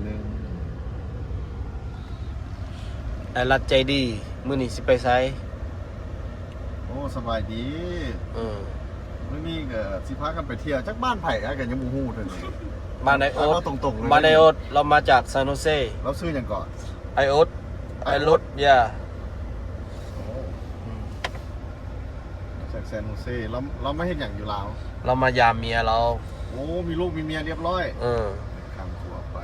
ໜຶ່ງ ອ້າຍລັດໃຈດີ ມື້ນີ້ຊິໄປໃສ? ໂອ້ ສະບາຍດີ. ເອີ ມື້ນີ້ກໍຊິພາກັນໄປທ່ຽວ ຈັກບ້ານໃຜ ອ້າຍກໍຍັງບໍ່ຮູ້ເທື່ອນີ້. ບ້ານອ້າຍໂອດ ເວົ້າຕົງໆເລີຍ ບ້ານອ້າຍໂອດ ລາວມາຈາກຊານໂຮເຊ. ລາວຊື່ຫຍັງເກາະ? ອ້າຍໂອດ ອ້າຍໂອດ ອ້າຍໂອດ ຢາ. ໂອ້ ອືມ ມາຈາກຊານໂຮເຊ. ລາວ ລາວມາເຮັດຫຍັງຢູ່ລາວ? ລາວມາຢາມເມຍລາວ. ໂອ້ ມີລູກມີເມຍຮຽບຮ້ອຍ. ເອີ ຂ້າມຂົວໄປ.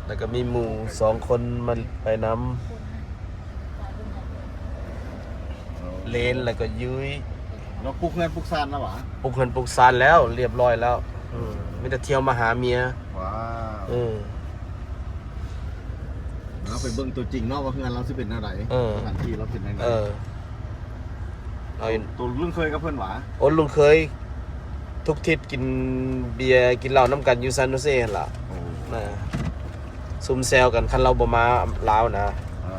ແລ້ວກໍມີໝູ່ສອງຄົນມາໄປນຳ ເລນ ແລ້ວກໍຍຸ້ຍ. ລາວປຸກເຮືອນປຸກຊານແລ້ວຫວາ? ປຸກເຮືອນປຸກຊານແລ້ວ ຮຽບຮ້ອຍແລ້ວ. ເອີ ມີແຕ່ທ່ຽວມາຫາເມຍ. ວ້າວ. ເອີ ເຮົາໄປເບິ່ງຕົວຈິງເນາະ ວ່າເຮືອນລາວຊິເປັນແນວໃດ. ເອີ ສະຖານທີ່ລາວເປັນແນວໃດ. ເອີ ເອົາ ໂຕລຸງເຄີຍກັບເພິ່ນຫວາ? ໂອ້ ລຸງເຄີຍ ທຸກທິດກິນເບຍ ກິນເຫຼົ້ານຳກັນຢູ່ຊານໂຮເຊຫັ້ນລະ. ໂອ້ ນະ ຊຸມແຊວກັນ ຄັນລາວບໍ່ມາລາວນະ. ເອີ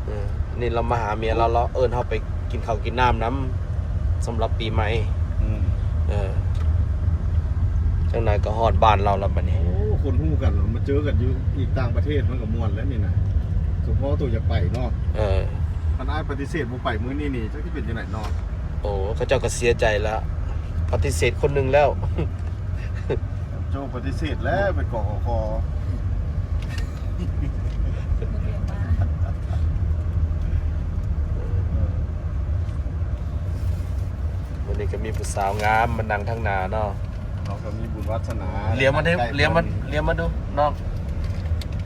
ເອີ ນີ້ລາວມາຫາເມຍລາວ ລາວເອີ້ນເຮົາໄປກິນເຂົ້າກິນນ້ຳນຳ ສຳລັບປີໃໝ່. ອືມ ເອີ ຈັ່ງໃດກໍຮອດບ້ານລາວແລ້ວບັດນີ້. ໂອ້ ຄົນຮູ້ກັນ ມາເຈີກັນຢູ່ອີກຕ່າງປະເທດ ມັນກໍມ່ວນແລ້ວນີ້ນະ ສະເພາະໂຕຢາກໄປເນາະ. ເອີ ຄັນອ້າຍປະຕິເສດບໍ່ໄປມື້ນີ້ນີ້ ຈັກຊິເປັນຈັ່ງໃດເນາະ. ໂອ້ ເຂົາເຈົ້າກໍເສຍໃຈແລ້ວ ປະຕິເສດຄົນໜຶ່ງແລ້ວ. ໂຈປະຕິເສດແລ້ວ ເປັນ ກຂຄ. ມື້ນີ້ກໍມີຜູ້ສາວງາມມານັ່ງທາງໜ້າເນາະ. ເຮົາກໍມີບຸນວາສະໜາ ຫຼຽວມາເດ້ ຫຼຽວມາ ຫຼຽວມາດູນ້ອງ.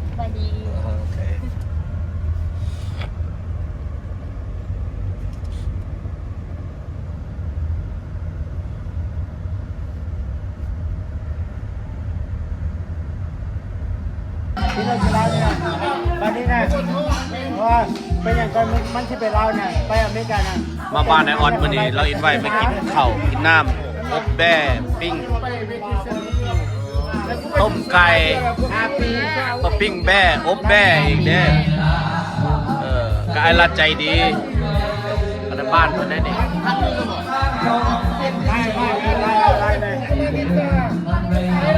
ສະບາຍດີ. ໂອເຄ. ທີ່ເຮົາຊິລາວນີ້ນະ ບັດນີ້ນະ ເພາະວ່າເປັນຫຍັງກ່ອນມັນ ມັນຊິໄປລາວນະ ໄປອາເມລິການະ. ມາບ້ານອ້າຍອອດມື້ນີ້ ລາວອິນໄວໄປກິນເຂົ້າກິນນ້ຳ ອົບແບ້ ປີ້ງ ຕົ້ມໄກ່ ປາປີ້ງແບ້ ອົບແບ້ອີກເດ້. ເອີ ກໍອ້າຍລັດໃຈດີ. ອັນນັ້ນບ້ານເພິ່ນໄດ໋ນີ້.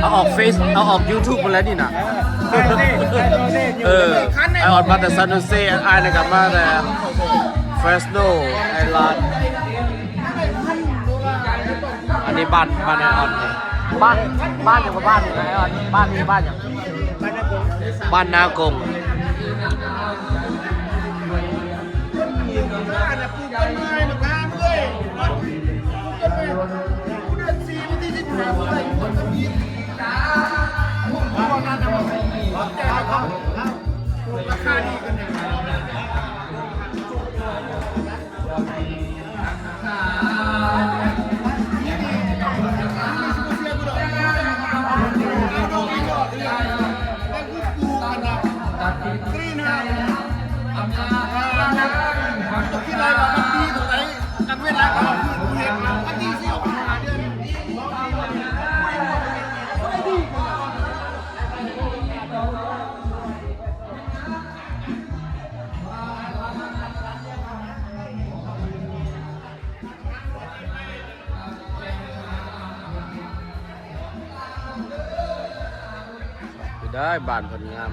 ເອົາອອກເຟສ ເອົາອອກຢູທູບພຸ້ນແຫຼະນີ້ນະ. ເອີ ອ້າຍອອດມາແຕ່ຊານໂຮເຊ ອ້າຍນີ້ກໍມາແຕ່ເຟຣສໂນ ໄອລານ. ອັນນີ້ບ້ານ ບ້ານອ້າຍອອດນີ້. ບ້ານ ບ້ານຫຍັງ ບ້ານອ້າຍອອດ ບ້ານນີ້ບ້ານຫຍັງ? ບ້ານນາກົງ. ໄດ້ ບ້ານເພິ່ນງາມ.